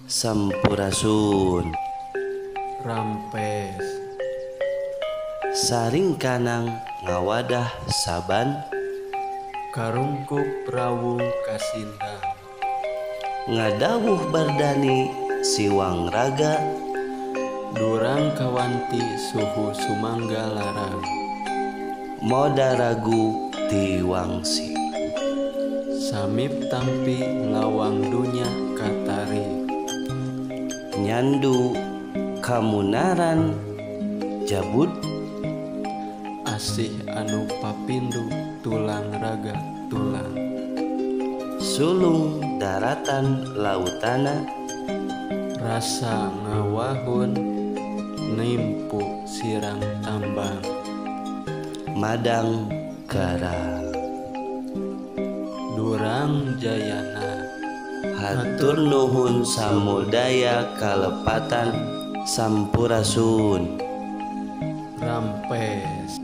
Sampurasun. Rampes. Saringkanang ngawadah saban. Karungkup rawung kasindang. Ngadawuh bardani siwang raga. Durang kawanti suhu sumangga larang. Modaragu tiwangsi. Samip tampi lawang dunya katari. Nyandu kamunaran jabud. Asih anu papindu tulang raga tulang. Sulung daratan lautana. Rasa ngawahun nimpu sirang tambang. Madang gara. Durang jayana. Hatur nuhun samudaya kalepatan. Sampurasun. Rampes.